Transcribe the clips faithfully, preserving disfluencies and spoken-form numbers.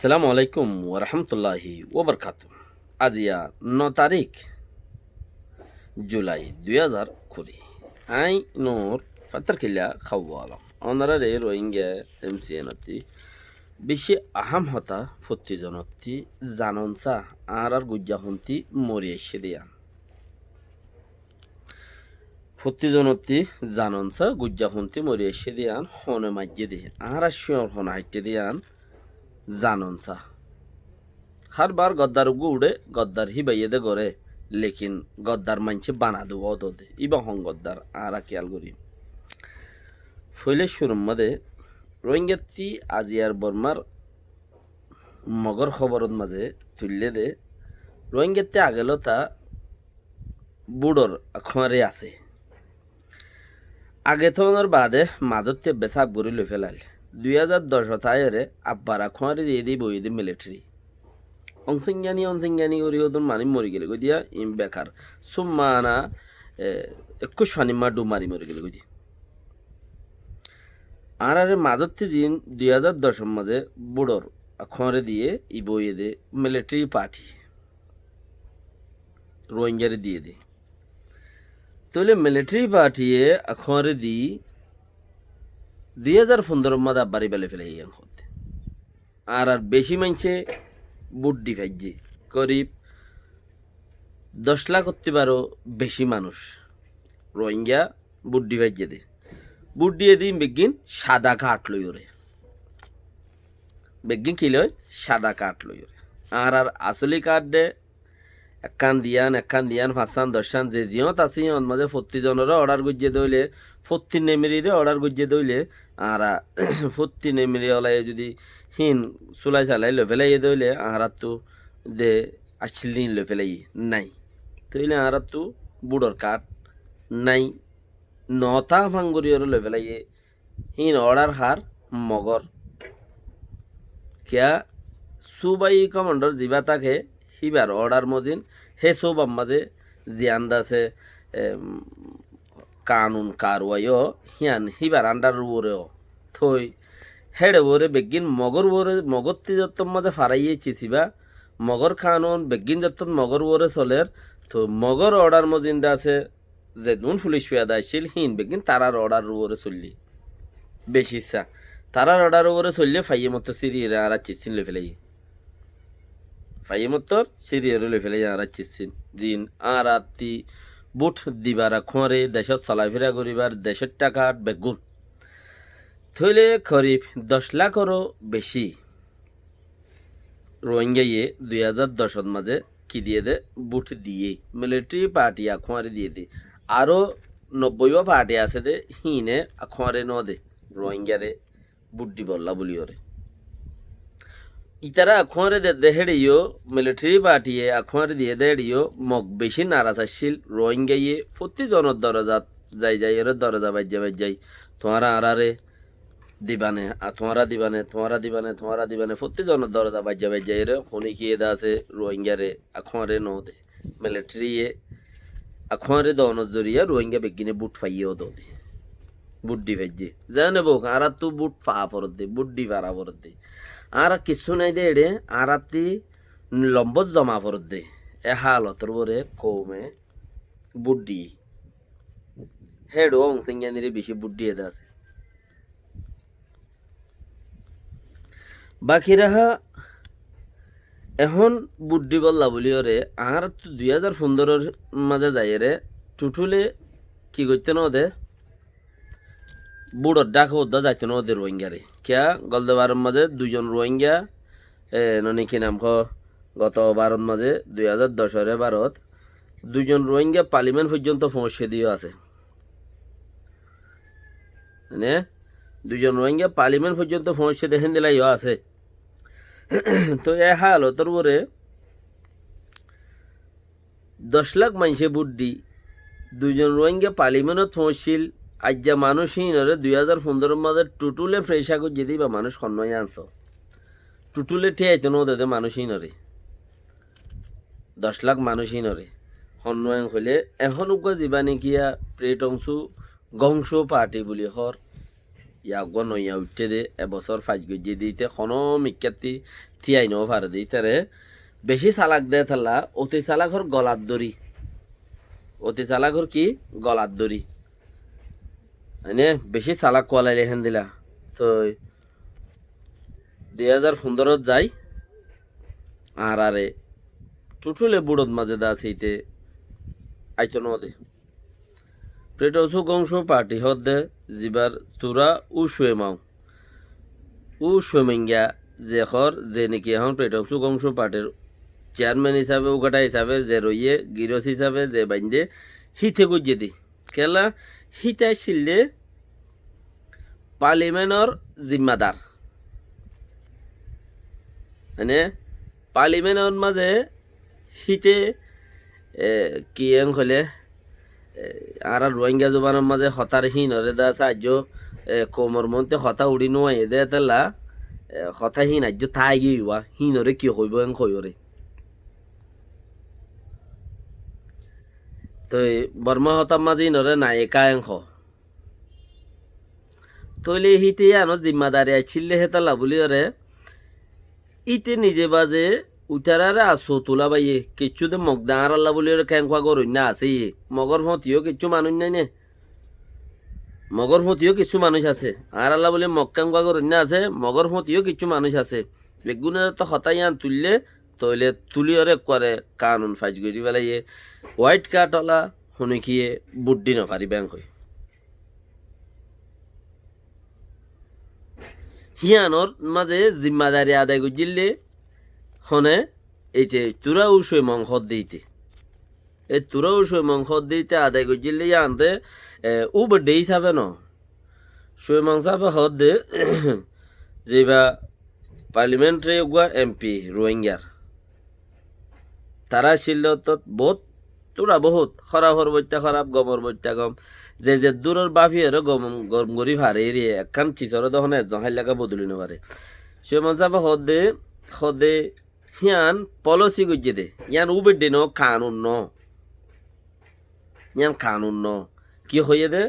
Assalamu alaikum warahmatulláhi wabarakátuhu. Aziya no tarík Julai dui házar kuri. Aññí Nur Fattarkilla Háwa Alom. Onoráre Rohingya M C N ottí bicí ahám hotá fottí zonottí zanon sá, añárár gujja hontí mori aiccé dé yián. Fottí zonottí zanon sá, gujja hontí mori aiccé dé yián, hone maijjé dé, añára cúñor hone haiccé dé yián zanon sá. Hár bar goddar uggúa uçé, goddar híbayé dé goré, lekin goddar maincé bana dé uwá dó dé. Íba hon goddar, añára kiyál gorí. Foilá cúrur mazé Rohingyatté aziyar Bormár Mogór hóborot mazé tuillé dé, Rohingyatté age lóta búçor akhúañri asé. Age tónor baade mazótti ebbe sáf gorí loifélail. Dui házar doc ot aiyóre abbar akhúañri diyé dé íba óiye dé militeri. Onsingyani, onsingyani gorí hodún manúic mori gelé goi diya, in bekar. Súmmana, e, ekkúic fanímma dhú mari mori gelé goi diya. Añáráre mazótti ziín dui házar doc or mazé búçor akhúañri diyé, íba óiye dé militeri parti. Rohingyare diyé dé. Tóile militeri partiye akhúañre di dui házar fundoror mazé abbar íba loifélaiyé yián hoódde. Añárár bicí maincé bút di faijjé. Korib doc lak ottí baró bicí manúic Rohingya bút di faijjé dé. Bút diyé dé ín beggín cada kard loiyóre. Beggín ki loi? Cada kard loiyóre. Añárár asóli kard dé ekkán diyán, ekkán diyán, fañssán, doccán, ze ziyót asé, yíanor mazé fottí zonoré odhar goijjé dé óile, fottí nemirire odhar goijjé dé óile, añára fottí nemiri olaye zudi híin sulai salai loifélaiyé dé óile, añáráttu de accíl híin loifélaiyé nái. Tóile añáráttu búçor kard nái, noóta fang goríyoré loifélaiyé. Híin odhar hár? Mogór. Kiyá? Súbai komandor zibá táke, híbar odhar mozin, hé súbar mazé ziyán de asé, em, kanun karwai ó, hían híbar andhar uore ó. Toi, héçe uore beggín Mogór uore, Mogótti zottót mazé faraiyé cisiba, Mogór kanun beggín zottót Mogór uore soler, toi Mogór odhar mozin de asé, zedún fulic fiyada accíl, híin beggín tarár odhar uore soillé. Bicí issá. Tarár odhar uore soillé, faiyé mottor siriyóre añára cissín loifélaiyé. Faiyé mottor siriyóre loifélaiyé añára cissín. Ziín añárattí bút dibar akhúañri, decót solafira goríbar, decór thákar beggún. Tóile korib doc lakoró bicí Rohingyaye dui házar doc ot mazé ki diyé dé? Bút diyé. Militeri parti akhúañri diyé dé. Aró nobboi wá parti asé dé, híine akhúañri noó dé. Rohingyare bút dibolla buliyóre. Itará akhúañri dedde héçe yó, militeri partiye akhúañri diyé dé héçe yó, Mog bicí naras accíl, Rohingyaye fottí zonor dorozat zai zaiyóre doroza baijjai baijjai, tuáñra añáráre dibane, a, tuáñra dibane, tuáñra dibane, tuáñra dibane, fottí zonor doroza baijjai baijjaire, honikiyé de asé, Rohingyare akhúañre noó de. Militiriye akhúañre doonor zoriya Rohingya beggíne bút faiyé ó dóde. Bút di faijjé. Zeéne bouk, añáráttu bút faa foredde, bút di fara foredde. Añára kissú nái de eçé, añárátti lombót zoma foredde. E hálotor uore koume bút di. Héçe Aung San Suu Kyi re bicí bút diyé de asé. Baki raha ehón bút dibolla buliyóre, añáráttu dui házar fundoror mazé zaiyóre, thutthule ki goitté noó de, búçor dháke uddá zaitté noó de Rohingyare. Kiyá, golde baror mazé duizon Rohingya, e, noni ki nam hoó, goto barot mazé dui házar docoré barot, duizon Rohingya palimen foijjonto foóñiccé de yó asé. Mane, duizon Rohingya palimen foijjonto foóñiccé de héndilla yó asé. Toi e hálotor uore doc lak maincé bút di, duizon Rohingya palimenot foóñiccíl, aijja manúic híinore dui házar fundoror mazé thutthule fresha goijjé de íba manúic honnúa ainsó. Thutthule thíyaito noó de de manúic híinore. Doc lak manúic híinore. Honnúa ain hoilé, ehón uggúa zibá niki yá Preet Aung San Suu Kyi Gongsho parti buli hoór. ya eggúa noiya uiththé dé, e bosór fac goijjé dé íte, honó mikkátti tíai noó fare dé ítare. Bicí salak dé tálla, oti salak hór golat dóri. Oti salak hór ki? Golat dóri. Mane, bicí salak kualailé héndilla. Toi dui házar fundórót zai, añárare thúthule búçot mazé dé asé íte aitó noó dé. Freedom Sukh Aung Suu Party hoódde zibar Tura Win Chwin Myint. Win Chwin Myint ze hoór, ze niki ehón Freedom Sukh Aung Suu Partyr chairman hísabe, ukáta hísabe ze roiyé, girós hísabe ze baindé, híte goijjé dé. Kiyólla híte accíl dé parliamentor zimmadar. Mane, parliamentor mazé híte, e, ki en hoilé, e, añára Ruáingga zubanor mazé hotár híinoré dé asé aijjó, e, koumor moónte hotá uçí nuaiyé dé tálla, e, hotá híin aijjó tái giyói, híinoré ki hoibó en hoiyóre. Toi Bormá hotár mazé híinoré naiká en hoó. Tóile híte yíanor zimmadari accíl dé hétalla bóliyoré, íte nize baze uitararé assu tulá baiyé, kiccú dé Mog dé añáralla bóliyoré keéngua goróinna asé yé. Mogór fúañti yó kiccú manúic nái né? Mogór fúañti yó kiccú manúic asé. Añáralla bóli Mog keéngua goróinna asé, Mogór fúañti yó kiccú manúic asé. Beggúne zeto hotá yían tuillé, tóile tulíyoré ekkuare kanun fac gorí félaiyé. White card ola, honókiyé bút di nofaríba en hoi. Híanor mazé zimmadari adai goijjíl dé hone, eite Tura Win Chwin Myint hoódde íte. E Tura Win Chwin Myint hoódde íte adai goijjíl dé yían dé, e, ubeddé hísabe noó. Chwin Myint sábe hoódde, ziba parliamentary uggúa M P Ruáinggar. Tará accíl dé ottót boóut, tura boóut, hóraf or boittá hóraf, gom or boittá gom. Ze zeddúror báfiyoré gom, gom gorí faré ériye, ekkán cisóre dé honó ezzon háillaga bodoli nofaré. Chwin Myint sábe hoódde, hoódde, hían policy goijjé dé, yían ubeddé noó, kanun noó. Yían kanun noó. Ki hoiyé dé?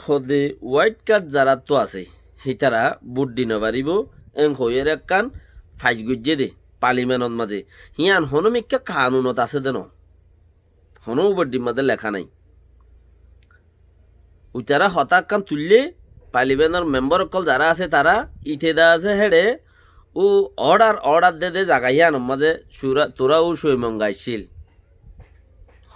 Hoódde white card zaráttu asé, hítara bút di nofaríbou, en hoiyére ekkán fac goijjé dé, parliamentor mazé. Hían honó mikká kanunot asé dé noó. Honó ubeddír mazé leká nái. Uitará hotá ekkán tuillé, parliamentor membar ókkol zará asé tará, íte dé asé héçe, u order, order de dé zaga híanor mazé Tura, Tura Win Chwin Myint aiccíl.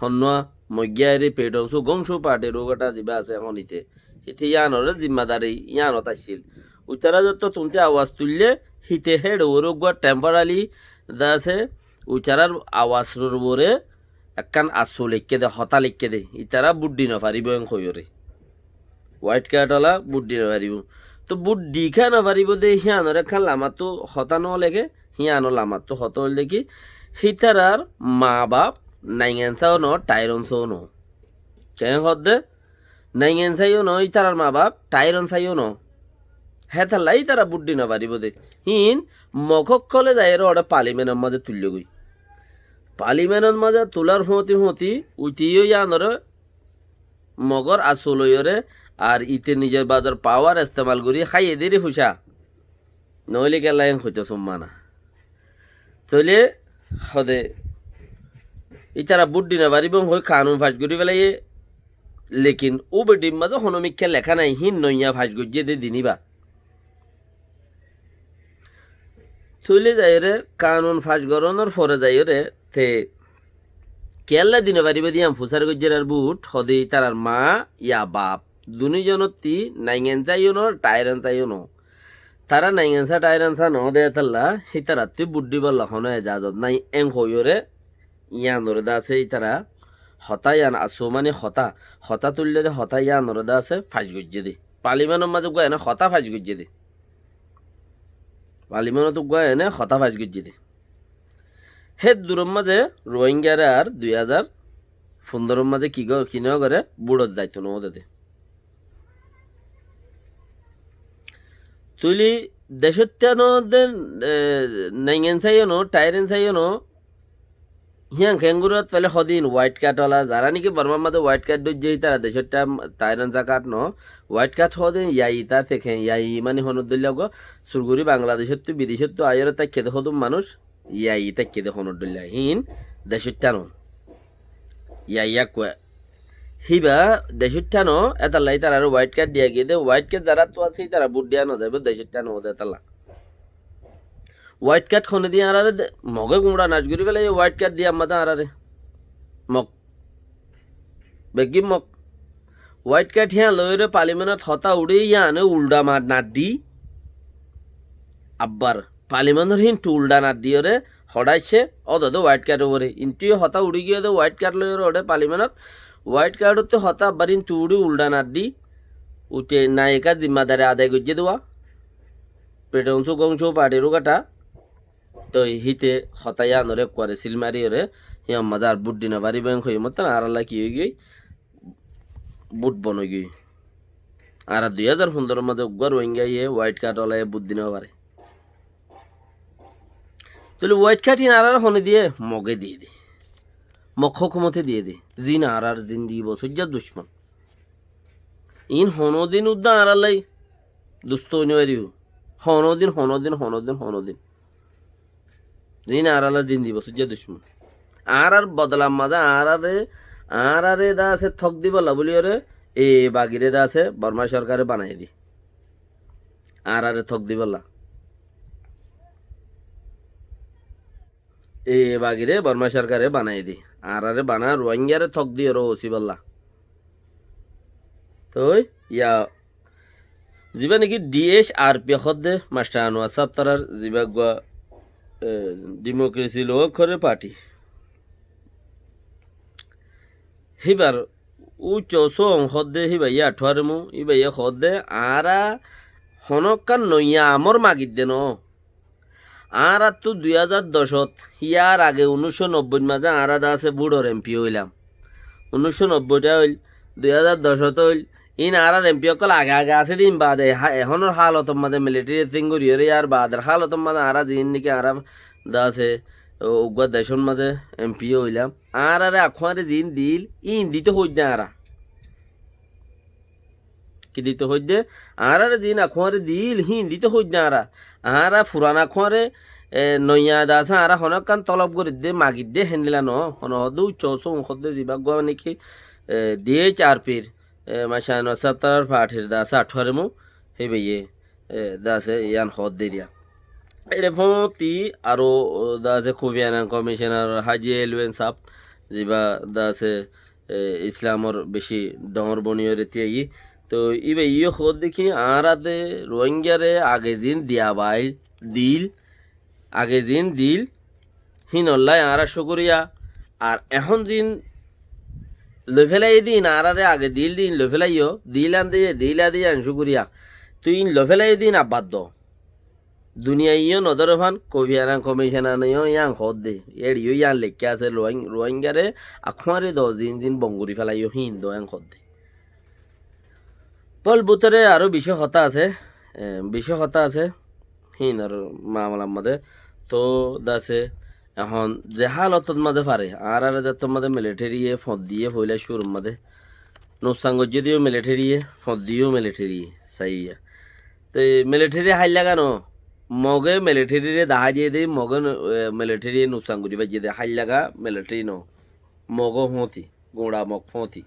Honnúa, Moggúa eri Freedom Sukh Aung Suu Partyr ukáta ziba asé ehón íte. Íte yíanoré zimmadari yíanot aiccíl. Uitará zeto tuñte awas tuillé, híte héçe uore uggúa temporary dé asé, uitarár awasor uore ekkán assu leikké dé, hotá leikké dé, itará bút di nofaríbou en hoiyóre. White card ola bút di nofaríbou. Toh bút di kiyá nofaríbou dé, híanor ekkán lamattu hotá noléke, híanor lamattu hotá óilde ki, hítarár maa baf naingan sáyo noó, tairon sáyo noó. Keén hoódde? Naingan sáyo noó, ítarar maa baf tairon sáyo noó. Hétalla ítara bút di nofaríbou dé. Híin Mog ókkolé zaiyóre uore parliamentor mazé tuillógoi. Parliamentor mazé tulár fúañti fúañti uite yó yíanoré Mogór assu loiyóre, ar íte nizor bazor pawar estemal gorí háiye dé ri fucá. Noóile kiyólla en hoitó summa na. Tóile hoóde ítara bút di nofaríbou hoi kanun fac gorí félaiyé, lekin ubeddír mazé honó mikká leká nái, híin noiya fac goijjé dé din íba. Tóile zaiyóre kanun fac gorónor fore zaiyóre te kiyólla di nofaríbou dé yían fusár goijjér ar bút, hoóde ítarar maa ya baf, dunúizonottí naingan sáyo noó, tairon sáyo noó. Tará naingan sá, tairon sá noó dé hétalla, hítarattú bút dibálla honó ezazot nái, en hoiyóre, yíanoré dé asé ítara, hotá yían assu mani hotá, hotá tuillé dé hotá yíanoré dé asé, fac goijjé dé. Parliamentor mazé uggúa ene hotá fac goijjé dé. Parliamentot uggúa ene hotá fac goijjé dé. Hé duror mazé Ruáinggare ar dui házar fundoror mazé ki go-, ki noó goré, búçot zaito noó dé dé. Tóile decóttá noó dé, e, naingan sáyo noó, tairon sáyo noó, Híyan keéngorí ót fele hodin white card ola, zará niki Bormar mazé white card dóijje, ítara decór thaim tairon za card no, white card hodin yai ita teken, yai mani honor dóilla uggúa, surguri Bangladecóttu, bidecóttu aiyóre táikke de hodún manúic, yai táikke de honor dóilla, hín decór thaim no. Yai ekkua. Híba decór thaim no, étalla ítarare white card diya giyé de, white card zaráttu asé, ítara vote diya no zaibo, decór thaim no de étalla. White card hone diye añáráre de, Moge guñça nac gorí félaiye, white card diye ammá de añáráre. Mog. Beggín Mog. White card híyan loiyóre parliament ot hotá uçé híyane uldha ma-, nac di. Abbar parliament or híntu uldha nac diyóre hoçáicce, ódode white card uore. Intu hotá uçí giyé de white card loiyóre uçé parliament ot. White card ottú hotá abbar intu uçí uldha nac di. Uite nayika zimmadari adai goijjé de uwa. Petonsu Gongsu party ru gata. Toi híte hotá yíanore ekkuare sil mariyóre, híyan mazé ar vote di no faribó, en hoiyé motton añárálla ki óigiyoi? Vote bon óigiyoi. Añára dui házar fundoror mazé uggúa Rohingyaye white card olaye vote di no fare. Tóile white card hín añáráre hone diye? Moge diye de. Mog hókumote diye de. Ziín añárár zindigi bosóijja ducmon. Iín honódin uddá añárállai dustó ói no faribó. Honódin, honódin, honódin, honódin. Ziín añárálla zindigi bosóijja ducmon. Añárár bodolar mazé añáráre, añáráre de asé tók dibólla bóliyoré, e bagiré de asé Bormá sorkare banaiyé di. Añáráre tók dibólla. E bagiré Bormá sorkare banaiyé di. Añáráre bana Ruáingyare tók diyoré osíbolla. Toi, ya, zibá niki D H R P hoódde, Mastar Anuar sáb tarár zibá uggúa, e, democracy loi ókkorer party. Híbar Ucco Song hoódde, híbaye athúaremu, híbaye hoódde, añára honókkan noiya amor magidde noó. Añáráttu dui házar docót, híyar age unícco nobbóit mazé añára de asé búçor M P óilam. Unícco nobbóit óil, dui házar docót óil, iín añárár M P ókkol age age asé de iín baade, ha-, ehónor hálotor mazé military thing goríyoré, yar baader hálotor mazé añára ziín niki añára de asé, u-, uggúa decór mazé M P óilam. Añáráre akúare ziín diíl, iín dito hoóidde añára. Ki dito hoóidde? Añáráre ziín akúare diíl, híin dito hoóidde añára. Añára furan akúare, e, noiya de asé, añára honókkan tolob goridde, magidde, héndilla noó. Hono hoódde Ucco Song hoódde zibá uggúa niki, e, D H R P r, e, Mastar Anuar sáb tarár party r de asé athúaremu, híbaye, e, de asé yían hoódde eriya. Ére fóñti aró, o, de asé Kofi Annan Commissioner, Haji Elwin sáb, zibá de asé, e, Islamor bicí dhoóñr boniyoré tíaiyí. Toi íbayé hoódde ki, añára de Ruáingyare age ziín diya baáil, diíl, age ziín diíl, híinollá añára cúkuriya. Ar ehón ziín loifélaiyé de iín, añáráre age diíl de iín loifélaiyó, diíl an de, diíl an de yían cúkuriya. Toi iín loifélaiyé de iín abbar do. Duniyai yó nodóre fán, Kofi Annan Commissioner e yó yían hoódde, éçe yó yían leikká asé, Ruáin-, Ruáingyare akúare do ziín ziín bon gorí félaiyó híin do yían hoódde. Tóile bútore aró bicí hotá asé, e, bicí hotá asé, híinor maamalar mazé. Tóu de asé, ehón ze hálotor mazé fare, añáráre zettór mazé military ye foñs diyé foóila cúrur mazé. Nuksan goijjé de yó military ye, foñs diyé yó military ye, saiyé. Te military háilla gán, Moge military re dahái diyé de, Moge, e, military ye nuksan gorí faijjé de, háilla gán military noó. Moge fóñti, guñça Mog fóñti.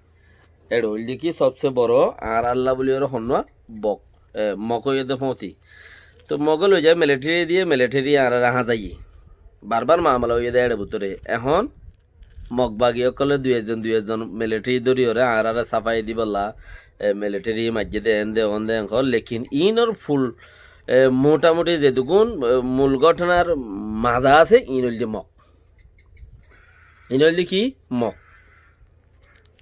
Éçe óilde ki sobse boro, añárálla bóliyoré honnúa, Bok, e, Mog óiye de fóñti. Toi Moge loizai military ye diyé, military ye añáráre háñzaiyé. Barbar maamala óiye de éçe bútore. Ehón Mog bagi ókkole dui ekzon, dui ekzon military dóriyoré añáráre sáfai dibólla, e, military maijjé de, en de, on de, en hoór. Lekin iínor ful, e, motamuti zedún, e, mul góthonar maza asé, iín óilde Mog. Iín óilde ki? Mog.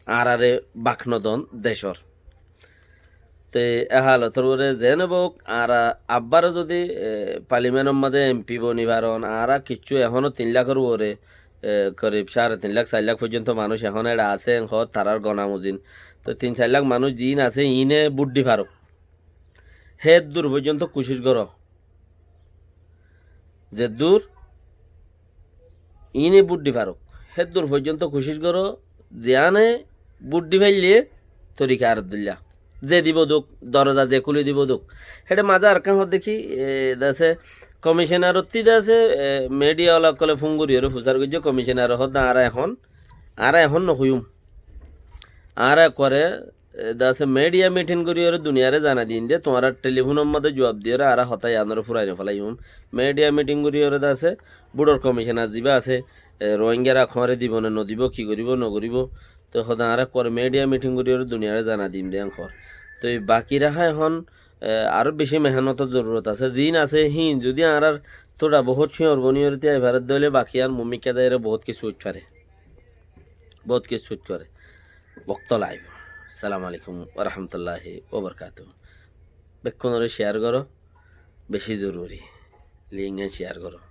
Añáráre bak nodon decór. Te e hálotor uore zeén óuk, añára abbáro zodi, e, parliamentor mazé M P boni faron, añára kiccú ehóno tin lakor uore, e, korib cáre tin lak, sair lak foijjonto manúic ehón éçe asé, en hoór tarár gonamuzin. Toi tin sair lak manúic ziín asé, iíne bút di farouk. Héddur foijjonto kucíc goró. Zeddur iíne bút di farouk. héddur foijjonto kucíc goró, ziyáne bút di faillé torika ar dilla. Ze dibou douk, doroza ze kúli dibou douk. Héçe mazé arekkán hoó dekí, e, de asé, komicónarottí de asé, e, midiya ola ókkole fún goríyoré fusár goijjé, komicónare hoó de añára ehón, añára ehón nohoiyúm. Añára ekkuare, e, de asé midiya mitin goríyoré duniyare zanai diyum de, tuáñrar telifónor mazé juab diyoré añára hotá yiánoré furai nofelaiyum. Midiya mitin goríyoré de asé, bútor komicónar zibá asé, e, Rohingyare hoóñre dibou ne nodibou, ki goríbou nogoríbou, toi hoó de añára ekkuare midiya mitin goríyoré duniyare zanai diyum de en hoór. Toi baki raká ehón, e, aró bicí mehénotor zorurot asé. Ziín asé híin zodi añárar tóra bohút cíñor boniyoré tíai faré de óile baki ar mumikká zaiyeré bohút kessú óit faré. Bohút kessú óit faré. Boktó laibó. Assalamu alaikum wa rahmatullahi wa barakatuhu. Bekkúnoré ciyar goró, bicí zoruri. Link gán ciyar goró.